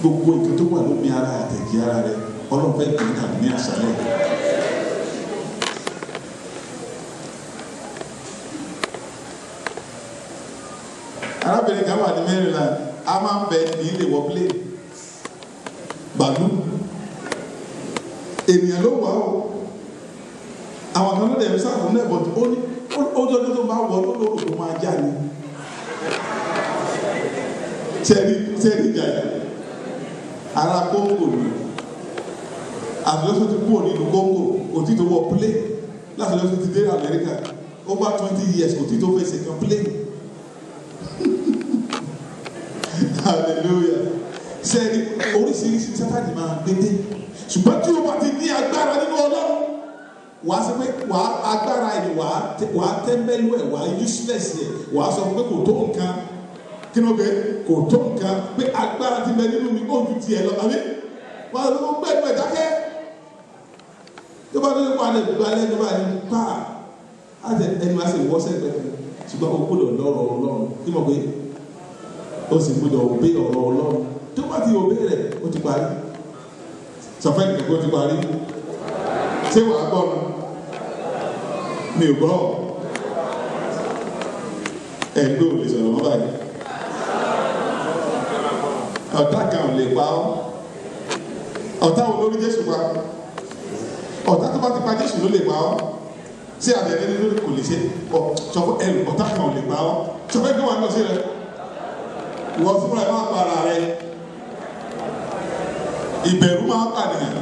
Gbogbo nǹkan tó wà lómi ara àtẹ̀jẹ́ ara rẹ, Ọlọ́run fẹ́ gbé tàbí ní àṣálẹ̀. Arábìnrin kan wà ní Maryland, a máa ń bẹ ní ilé wọ plane bàálù. Ènìyàn ló wà ó, àwọn kan ló dẹ̀ ń sáàfù náà bọ̀, ó ní ó dọ́dún tó bá wọ lórí tó máa já ni. Sẹ́ẹ̀rì jàjà ara Kóńgò ni àtúnṣe ti kúrò nínú Kóńgò, kò tí tó wọ plane láti lọ́sọ̀ ti dé Amẹ́ríkà over 20 years, kò tí tó fẹsẹ̀ kan plane. Hallelujah. Sẹ́ẹ̀rì oríṣiríṣi Sátánì máa gbé dé, ṣùgbọ́n tí o bá ti ní agbára nínú Ọlọ́run, wàá sọ pé wàá agbára ẹ̀ wàá tẹ́ḿbẹ́lú ẹ̀, wàá useless ẹ̀, wàá sọ pé kò tó nǹkan. Kí ló gbé? Kò tó nǹkan, pé agbára ti bẹ nínú mi ó ju tiẹ̀ lọ, àbí? Wàá sọ pé gbẹ́nu ẹ̀ dákẹ́. Tó bá tó wà lẹ́nu gba lẹ́nu bá ní pa á tẹ ẹnu á sì wọ́ sẹ́gbẹ́ kan, ṣùgbọ́n o gbọ́dọ̀ lọ́rọ̀ Ọlọ́run. Kí mo gbé? O sì gbọ́dọ̀ òbí ọ̀rọ̀ Ọlọ́run. Tó bá ti òbí rẹ̀, ó ti parí. Sọfẹ́ nìkan kó ti parí. Ṣé wàá gbọ́ mi? Mi ò gbọ́. Ẹ̀ ń gbé òlè sọ̀rọ̀ mọ́ báyìí. Ọ̀tá kan ò lè pa ọ́. Ọ̀tá wo lórí Jésù pa? Ọ̀tá tó bá ti pa Jésù ló lè pa ọ́. Ṣé àbẹ̀rẹ̀ ní lórí kò lè ṣe? Sọ fún ẹrù ọ̀tá kan ò lè pa ọ́. Sọ fẹ́ kí wọ́n lọ sí rẹ̀. Ìwọ fúnra ẹ̀ máa pa ara rẹ̀. Ìbẹ̀rù máa ń pànìyàn.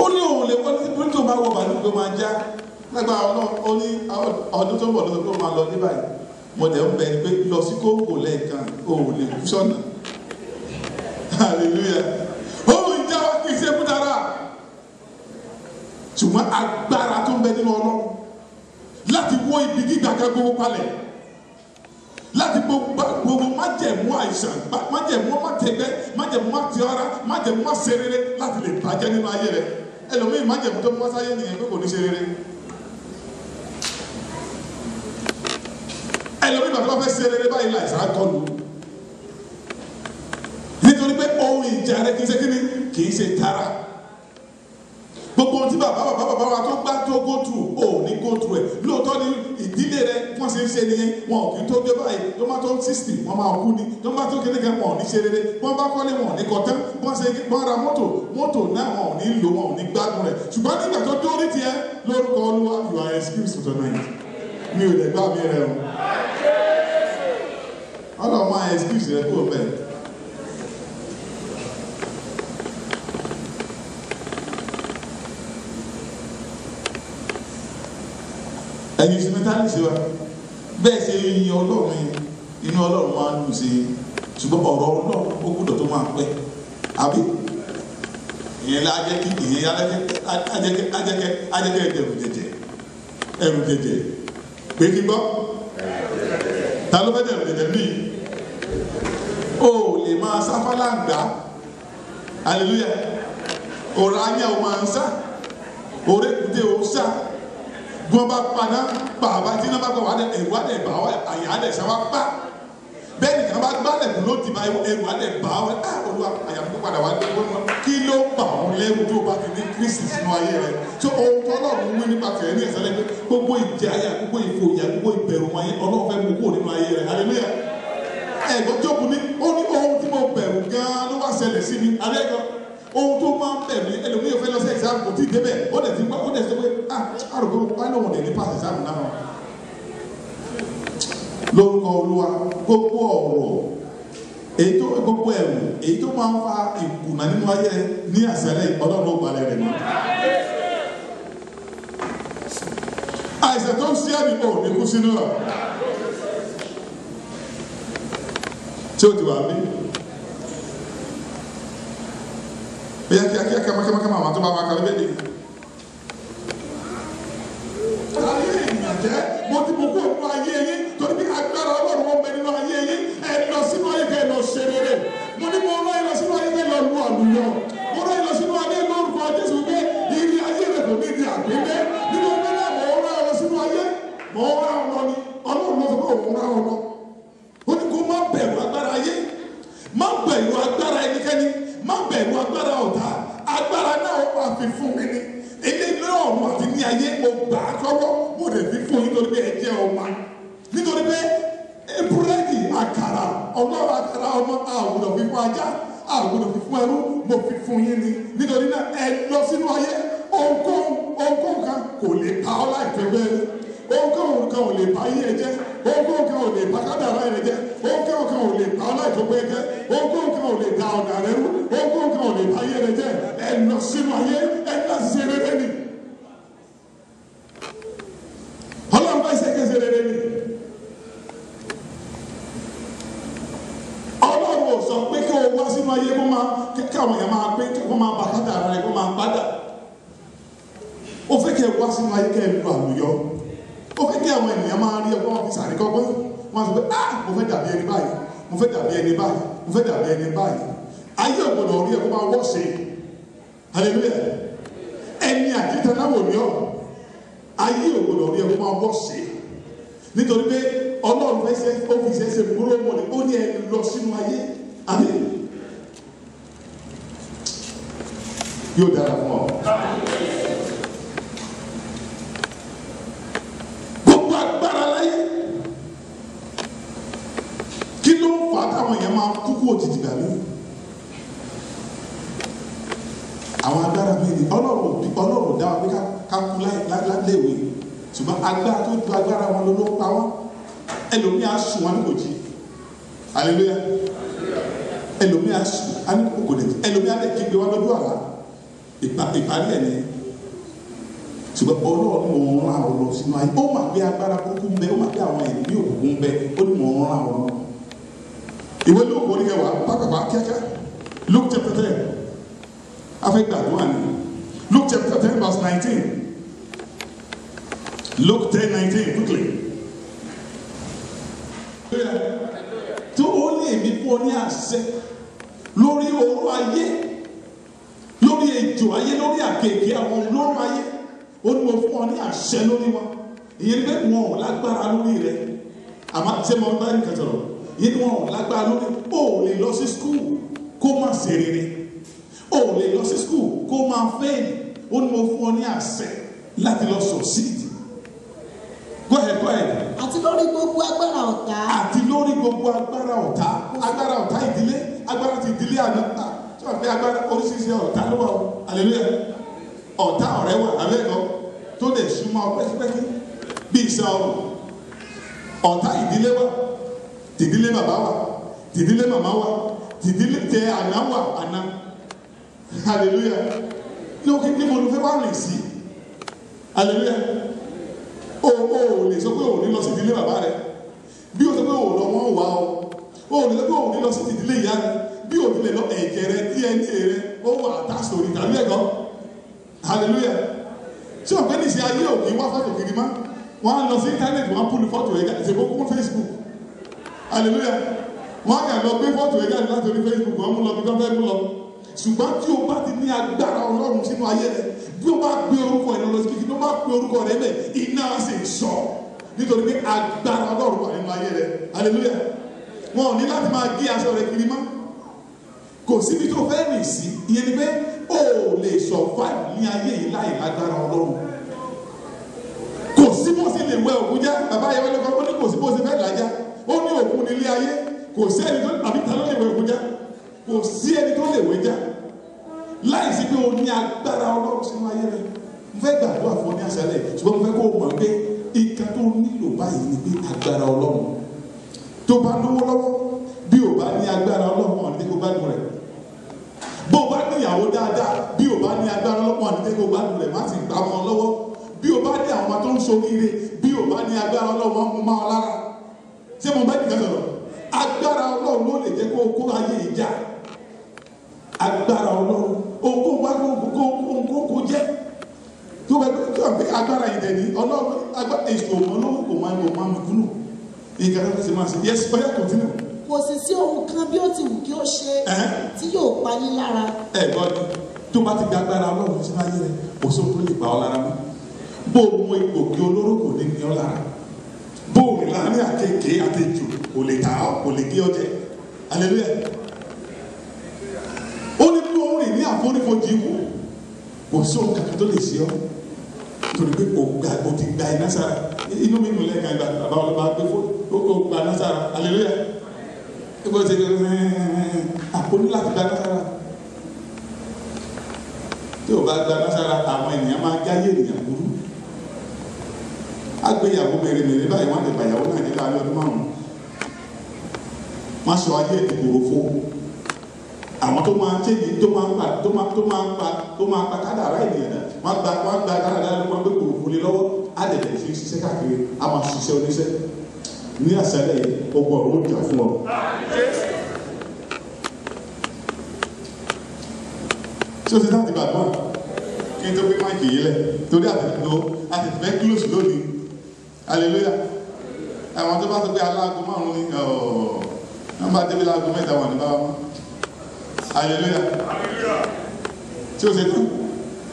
Ó ní òun lè wọlé tí tó bá wọ bàálù pé máa já lágbára Ọlọ́run. Ó ní ọdún tó ń bọ̀ lọ́sọ̀ pé ó máa lọ ní báyìí. Mo dẹ̀ ń bẹ ni pé lọ sí Kóńgò lẹ́ẹ̀kan, o ò lè kú sọ́nà. Hallelujah. Òun ìjà wa kì í ṣe fún tara, ṣùgbọ́n agbára tó ń bẹ nínú Ọlọ́run láti wó ibi gíga kan gbogbo palẹ̀, láti gbogbo májẹ̀mú àìsàn, májẹ̀mú mátẹgbẹ́, májẹ̀mú mátìọ́ra, májẹ̀mú máṣerere láti lè bàjẹ́ nínú ayé rẹ. Ẹlòmíì májẹ̀mú tó mú wáṣáyé nìyẹn pé kò ní ṣe rere. Ẹlòmíì bàtà bá fẹ́ ṣe rere báyìí láìsàn á kọlù, nítorí pé ohun ìjà rẹ kì í ṣe kíni, kì í ṣe tara. Gbogbo ohun tí bàbá bàbá bàbá wa tó gbá tó go through, ò ní go through ẹ̀. Lóòótọ́ ni ìdílé rẹ wọ́n ṣe ń ṣe nìyẹn, wọn ò kì í tó dé báyìí, tó bá tó 60 wọ́n máa kú ni, tó bá tó kéde kan wọn ò ní ṣe rere, wọ́n bá kọ́lé wọn ò ní kọ́tán, wọ́n ṣe wọ́n ra mọ́tò, mọ́tò náà wọn ò ní lò, wọn ò ní gbádùn rẹ̀. Ṣùgbọ́n nígbà tó dórí tiẹ̀ lórúkọ Olúwa, you are excused for tonight. Mi ò lè gbá mi rẹ o. Ọlọ́run máa excuse rẹ kúrò bẹ́ẹ̀. Ẹ̀yin instrumentalist wa, bẹ́ẹ̀ ṣe yin Ọlọ́run yẹn, inú Ọlọ́run máa ń dùn sí i, ṣùgbọ́n ọ̀rọ̀ Ọlọ́run ó gbọ́dọ̀ tó máa pẹ́, àbí? Ìyẹn lájẹ́ kí ìyẹn ajẹ́kẹ́ ẹ̀rù jẹjẹ, ẹ̀rù jẹjẹ, pé kí gbọ́? Ta ló fẹ́ dẹ̀rù jẹjẹ ní? O lè máa sáfálà gbà, hallelujah. Òrò ayé o máa ń sá, òrékùté o sá. Bí wọ́n bá paná bàbá tí iná bá gbà wà dẹ ẹ̀rù adẹ bà wá, àyà adẹ sá wá pa. Bẹ́ẹ̀ nìkan bá gbálẹ̀ kù ló ti bá ẹ̀rù adẹ bà wá, á Olúwa àyà mi padà wá dé wọ́n. Kí ló bà wọ́n lẹ́rù tó bá ti ní Kristi sínú ayé rẹ̀? Tó ohun tó Ọlọ́run wí nípa tẹ̀lé ní ẹ̀sẹ̀ lẹ́gbẹ́, gbogbo ìjẹ ayé, gbogbo ìfòyà, gbogbo ìbẹ̀rù wọn yẹn, Ọlọ́run fẹ́ mú kúrò nínú ayé rẹ̀. Hallelujah. Ẹ̀gbọ́n Jóòbù ní ó ní ohun tí mo bẹ̀rù gan-an ló wá ṣẹlẹ̀ sí mi. Abẹ́ẹ̀kan ohun tó máa ń bẹ̀rù ní ẹlòmíì fẹ́ lọ sí exam kò tí ì débẹ̀, ó dẹ̀ ti gbọ́, ó dẹ̀ sọ pé ah àròkọ wá lóun dẹ̀ ní pass exam náà. Lórúkọ Olúwa, gbogbo ọ̀rọ̀ èyí tó gbogbo ẹ̀rù èyí tó máa ń fa ìkùnà nínú ayé rẹ ní àṣálẹ́, Ọlọ́run ó balẹ̀ rẹ̀ mọ́. Àìsàn tó ń ṣe ẹ̀mí ò ní kú sínú rẹ̀. Tí ó ti wà mí. Bóyá kíákíá kámákámákámá àwọn tó bá máa ka bíbélì. Ayé ènìyàn jẹ́, mo ti mú kó nínú ayé yín, torí bí agbára Ọlọ́run wọn bẹ nínú ayé yín, ẹ lọ sínú ayé kẹ́ ẹ lọ ṣe rere. Mo ní mo rán ẹ lọ sínú ayé kẹ́ ẹ lọ lu àlùyọ. Mo rán ẹ lọ sínú ayé lórúkọ Jésù pé ìrì ayé rẹ kò ní di àgbélé. Nínú ọgbẹ́ náà mo rán ẹ lọ sínú ayé, mo rán ọ lọ ni, Ọlọ́run ló sọ pé òun rán ọ lọ. Ó ní kó má bẹ̀rù agbára ayé, má ayé, mo gbà á sọ́wọ́, mo lè fi fún yín nítorí pé ẹ jẹ́ ọmọ, nítorí pé búrẹ́dì àkàrà ọlọ́run àkàrà ọmọ àwùjọ fi fún ajá, àwùjọ fi fún ẹrú, mo fi fún yín ni. Nítorí náà ẹ lọ sínú ayé, ohunkóhun kan kò lè pa ọ́ láìpẹ́ bẹ́ẹ̀, ohunkóhun kan ò lè pa ayé ẹ jẹ́, ohunkóhun kan ò lè pa kádàrá rẹ jẹ́, ohunkóhun kan ò lè pa ọ́ láìpẹ́ bẹ́ẹ̀ jẹ́, ohunkóhun kan ò lè da ọ̀nà rẹ rú, ohunkóhun kan ò lè pa ayé rẹ jẹ́. Ẹ lọ sínú ayé, ẹ lọ sí rere ni. Ọlọ́run bá ṣe kéṣe rere ni. Ọlọ́run ò sọ pé kí o wá sínú ayé kó máa kí àwọn èèyàn máa pé kó máa bà kádàrá rẹ kó máa padà. Ó fẹ́ kí ẹ wá sínú ayé kẹ́ ẹ lu àlùyọ. Ó fẹ́ kí àwọn ènìyàn máa rí ẹgbọ́n fi sàríkọ́gbọ́n. Wọ́n á sọ pé ah, mo fẹ́ dàbí ẹni báyìí, mo fẹ́ dàbí ẹni báyìí, mo fẹ́ dàbí ẹni báyìí. Ayé ò gbọdọ̀ rí ẹ kó máa wọ́ọ̀ṣe. Hallelujah. Ẹni àkítanáwò ni ọ́. Ayé ò gbọdọ̀ rí ẹ kó máa wọ́ọ̀ṣe. Nítorí pé Ọlọ́run fẹ́ ṣe ó fi ṣe é ṣe múró mọ́ni, ó ní ẹ lọ sínú ayé. Àbí? Yóò dára fún ọ. Gbogbo agbára láyé, kí ló ń fà á táwọn èèyàn máa kúkú òjijì gbà mí? Àwọn agbára mi ni Ọlọ́run dá wa pé ká kú láìléèwé, ṣùgbọ́n agbára tó ju agbára wọn ló pa wọ́n. Ẹlòmíì á sùn wọn ní kò jí. Hallelujah. Ẹlòmíì á sùn á ní kò lè jí. Ẹlòmíì á lè kígbe wọn lójú àlá. Ìparí ẹ̀ nìyẹn. Ṣùgbọ́n Ọlọ́run mò ń rán ọ lọ sínú ayé. Ó mà gbé agbára burúkú ń bẹ, ó mà gbé àwọn ẹ̀mí òkùnkùn ń bẹ, ó ní mò ń rán ọ lọ. Ìwé Lúùkù orí kẹwàá pápápá kíákíá. Luke chapter 10. Afẹ́ gbàdúrà ni. Luke chapter 10 verse 19. Luke 10:19 quickly. Tó o lè mi fún ọ ní àṣẹ lórí oró ayé, lórí ejò ayé, lórí àkekèé àwọn olóró ayé, ó ní mo fún ọ ní àṣẹ lórí wọn. Ìyẹn ni pé wọn ò lágbára lórí rẹ. Àmọ́ ṣé mo bá nǹkan sọ̀rọ̀? Ìyẹn ni wọn ò lágbára lórí. O ò lè lọ sí skul kó má ṣe rere. O ò lè lọ sí skul kó má fail. Ó ní mo fún ọ ní àṣẹ láti lọ succeed. Go ahead, go ahead. Àti lórí gbogbo agbára ọ̀tá. Àti lórí gbogbo agbára ọ̀tá. Agbára ọ̀tá ìdílé, agbára ti ìdílé àná. Tí wọ́n fi agbára oríṣiríṣi ọ̀tá ló wà o. Hallelujah. Ọ̀tá ọ̀rẹ́ wà abẹ́ẹ̀kọ́ tó lè súnmọ́ ọ pẹ́kípẹ́kí bí iṣẹ́ ọrùn. Ọ̀tá ìdílé wà, tìdílé bàbá wà, tìdílé màmá wà, tìdílé tẹ àná wà àná. Hallelujah. Ní o kí ní mo ló fẹ́ wá rìn sí. Hallelujah. O ò lè sọ pé o ò ní lọ sí ìdílé bàbá rẹ. Bí o sọ pé o ò lọ wọ́n wá o. O ò lè sọ pé o ò ní lọ sí ìdílé ìyá rẹ. Bí o tilẹ̀ lọ ẹ̀jẹ̀ rẹ, DNA rẹ, ó wà àtàsórí tàbí ẹ̀gọ́. Hallelujah. Ṣé o pé ní ìṣe ayé òkè wá fọ́tò kiri mọ́? Wọ́n á lọ sí íńtánẹ́ẹ̀tì, wọ́n á púlù fọ́tò ẹ̀gá, ìṣègùn kún Facebook. Hallelujah. Wọ́n á kà lọ gbé fọ́tò ẹ̀gá láti orí Facebook, wọ́n mú lọ bí wọ́n fẹ́ mú lọ. Ṣùgbọ́n tí o bá ti ní agbára Ọlọ́run sínú ayé rẹ, bí o bá gbé orúkọ rẹ lọ sí kíkí, bí o bá gbé orúkọ rẹ bẹ̀, iná sì sọ. Nítorí pé agbára Ọlọ́run wà nínú ayé rẹ. Hallelujah. Wọn ò ní láti máa gé aṣọ rẹ kiri mọ́. Kò síbi tó fẹ́ rìn sí. Ìyẹn ni pé o ò lè survive ní ayé yìí láì lágbára Ọlọ́run. Kò sí bó ṣe lè wẹ òkú jẹ́. Bàbá yẹn wọlé kan, ó ní kò sí bó ṣe fẹ́ làjá. Ó ní òkú nílé ayé. Kò sí ẹni tó àbí ta ló lè wẹ òkú jẹ́. Kò sí ẹni tó lè wẹ já. Láì sí pé o ní agbára Ọlọ́run sínú ayé rẹ. Mo fẹ́ gbàdúrà fún ọ ní àṣálẹ́, ṣùgbọ́n mo fẹ́ kó o mọ̀ pé nǹkan tó nílò báyìí ni pé agbára Ọlọ́run. Tó bá lówó lọ́wọ́, bí o bá ní agbára Ọlọ́run, ọ̀nà tí kò gbádùn rẹ̀. Bó o bá níyàwó dáadáa, bí o bá ní agbára Ọlọ́run, ọ̀nà tí kò gbádùn rẹ̀, má sì gbà wọn lọ́wọ́. Bí o bá ní àwọn tó ń ṣoríire, bí o bá ní agbára Ọlọ́run, wọn mú má ọ lára. Ṣé mo bá nìkan sọ̀rọ̀? Agbára Ọlọ́run ló lè jẹ́ kó o kó ayé ìjà. Agbára Ọlọ́run, ohunkóhun wá kó jẹ́. Tó bá tó bá agbára yìí dẹ̀ ní Ọlọ́run, èso ọmọ lówó kò máa ń máa mú kúnnù. Ìgbà tó ti máa ṣe. Yes, oya continue. Kò sì sí ohun kan bí ó ti wù kí ó ṣe tí yóò pa yín lára. Ẹ gbọ́ ni, tó bá ti gba agbára Ọlọ́run sínú ayé rẹ, kò sóhun tó lè pa ọ́ lára mọ́. Bó o mú egbògi olóró kò ní ní ọ́ lára. Bó o rìn láàrin àkekèé àtejò kò lè ta ọ́, kò lè gé ọ jẹ. Hallelujah. Ó ní bí o rìn ní àfonífojì ikú, kò sóhun kankan tó lè ṣe ọ́. Torí pé o ti gba iná sára. Inú mi nù lẹ́ẹ̀kan ìgbà bàbá ọlọ́ba gbé fún o gba iná sára. Hallelujah. Ibo ti o ní láti gba iná sára. Tí o bá gba iná sára, àwọn ènìyàn máa jáyé ènìyàn burú. Agbéyàwó mèremère báyìí wọ́n lè bàyàwó náà nílò alẹ́ ọdún 5. Wọ́n sọ ayé ìdìbò fún àwọn tó máa ń tẹ́yìn tó máa ń pa tó máa tó máa pa kádàrá ènìyàn náà. Wọ́n gba kádàrá wọ́n gbé kòròfo lé lọ́wọ́. Á lè bẹ̀rẹ̀ sí ṣiṣẹ́ káàkiri, á máa ṣiṣẹ́ oníṣẹ́. Ní àṣálẹ́ yìí, ogun ọ̀run ó jà fún ọ. Ṣé o ti dáàbò gbàgbọ́? Kí n tó gbé máìkì yìí lẹ̀ torí àtètè fẹ́ close lónìí. Hallelujah. Àwọn tó bá sọ pé aláàgó 5 ni wọ́n bá débi láago 3 wà ní báwa mọ́. Hallelujah. Tí o ṣe tán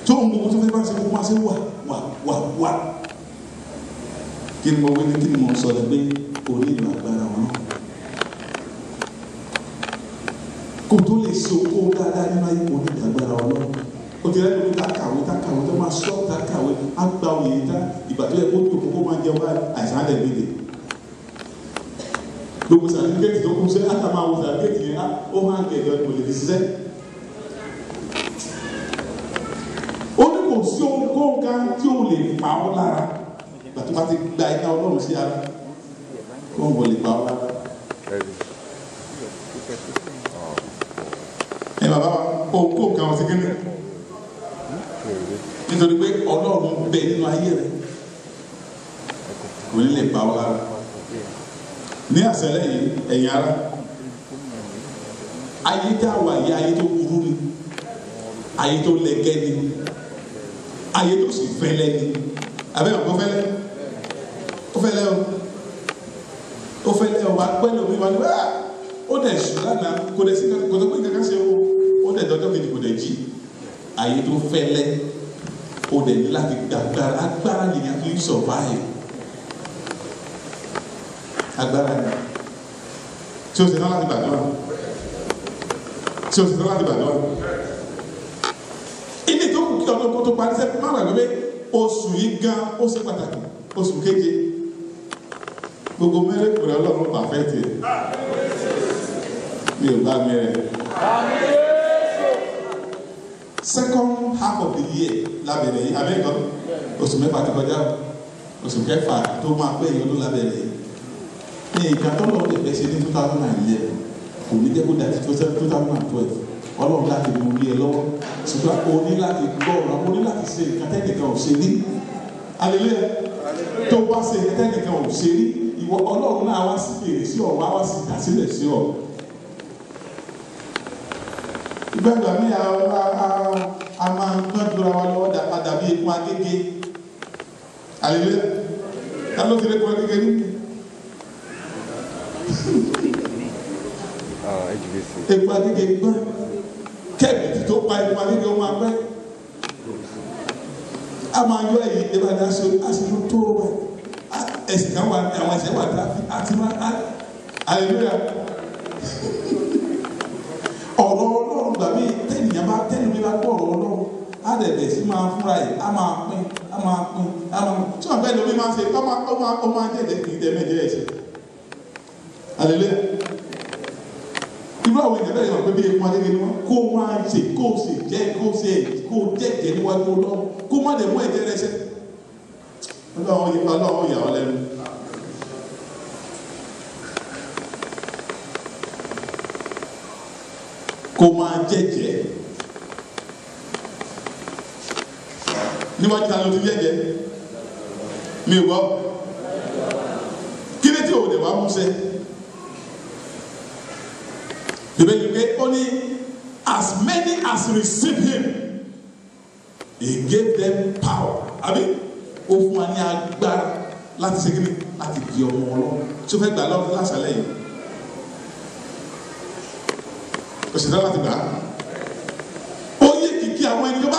tó ń gbogbo tó fẹ́ bá ṣe gbogbo máa ṣe wà wà wà wà. Kí ni mo wí ni kí ni mo sọ ni pé o nílò agbára wọn náà. Kò tó lè ṣe okó dáadáa nínú ayé kò nílò agbára wọn náà. O ti rẹ́ lómi tá kàwé tó máa sọ tá kàwé á gba òye tá ìgbà tó yẹ kó tó kókó máa jẹun báyìí àìsàn á lẹ̀ gbèdè. Gbogbo sàtífíkẹ́tì tó kún sí àtàmà wo sàtífíkẹ́tì yẹn ó máa ń gẹ̀gẹ́ kò lè fi ṣiṣẹ́. Ó ní kò sí ohunkóhun kan tí ó lè pa ọ́ lára ìgbà tó bá ti gba iná Ọlọ́run sí ara kó ń wọlé pa ọ́ lára. Ẹ bàbá wa ohunkóhun kan ọ̀sẹ̀ kínní nítorí pé Ọlọ́run bẹ nínú ayé rẹ kò ní lè pa ọ́ lára. Ní àṣálẹ́ yìí, ẹ̀yin ará, ayé tá a wà yìí, ayé tó burú ni, ayé tó lẹ́gẹ́ ni, ayé tó sì fẹ́lẹ́ ni. Abẹ́ ọ̀pọ̀ fẹ́lẹ́, ó fẹ́lẹ́ o, ó fẹ́lẹ́ o, wà á pẹ́ lómi wà ní wá, ó dẹ̀ sùn lánàá, kò dẹ̀ sí kò tó pé kankan ṣe o, ó dẹ̀ dọ́jọ́ kejì kò dẹ̀ jí. Ayé tó fẹ́lẹ́, ó dẹ̀ ní láti gbàgbára, agbára nìyẹn fi ń survive. Agbára ni tí o ṣe tán láti gbàdúrà, tí o ṣe tán láti gbàdúrà. Ilé tó kù kí ọdún kó tó parí sẹ́kù má gbàgbé pé oṣù yìí gan ó ṣe pàtàkì, oṣù keje. Gbogbo mẹ́rẹ̀kùrẹ́ Ọlọ́run pàfẹ́tì ẹ̀. Mi ò bá mi rẹ̀. Second half of the year lábẹ̀rẹ̀ yìí, abẹ́ẹ̀kọ́ oṣù 6 ti kọjá, oṣù 6 tó máa pé ìyọdún lábẹ̀rẹ̀ yìí. Ní ìka tó lọ́wọ́ lè ṣe ní 2011 kò ní jẹ́ kó dàtí 2012. Ọlọ́run láti mú rí ẹ lọ́wọ́, ṣùgbọ́n o ní láti gbọ́ ọ̀rọ̀, o ní láti ṣe nǹkan tẹ́nìkan ò ṣe rí. Hallelujah. Tó wá ṣe nǹkan tẹ́nìkan ò ṣe rí, ìwọ Ọlọ́run náà wá sí fèrè sí ọ̀rọ̀, wá sí ìdásílẹ̀ sí ọ̀. Ìgbàgbọ́ mi a máa ń gbọ́n jura wa lọ́wọ́ dàbí epo agége. Hallelujah. Ta ló ti rí epo agége rí? Epo agége gbọ́n kẹ́ẹ̀bì tó pa epo agége ọmọ agbẹ́ a máa yọ ẹ̀yìn ìdẹ́gbà ní aṣojú tó wà ẹ̀sìn kan wà àwọn ẹ̀sìn wà tráfík àti máa hallelujah. Ọ̀rọ̀ Ọlọ́run gbà mí tẹ́nìyàn bá tẹ́nìyàn bá gbọ́ ọ̀rọ̀ Ọlọ́run á dẹ̀ bẹ̀ sí máa fúnra yìí á máa pín á máa pín á máa pín tí wọ́n bẹ́ẹ̀ lómi máa ń ṣe ó máa ń jẹ́jẹ́ kì í dẹ́ mẹ́jẹ́ ẹ̀ṣẹ̀. Hallelujah. Irú àwọn èèyàn bẹ́ẹ̀ yọ̀ pé bí epo agége ni wọ́n kó máa ń ṣe kó ṣe jẹ́ kó ṣe kó jẹ́jẹ́ níwájú Ọlọ́run kó má lè mú ẹ̀jẹ̀ rẹ ṣe. Ọlọ́run yà ọ́ lẹ́nu. Kó máa jẹ́jẹ́ níwájú ta ló ti jẹ́jẹ́ mi ò gbọ́ kí ni tí o lè wá mú ṣe. Bíbélì pé ó ní as many as received him, he gave them power. Àbí ó fún wa ní agbára láti ṣe kíni láti di ọmọ Ọlọ́run. Tí o fẹ́ gbà lọ́wọ́ lásàlẹ̀ yìí, o sì dá láti gbà á. Ó yé kìkì àwọn ẹni tó bá.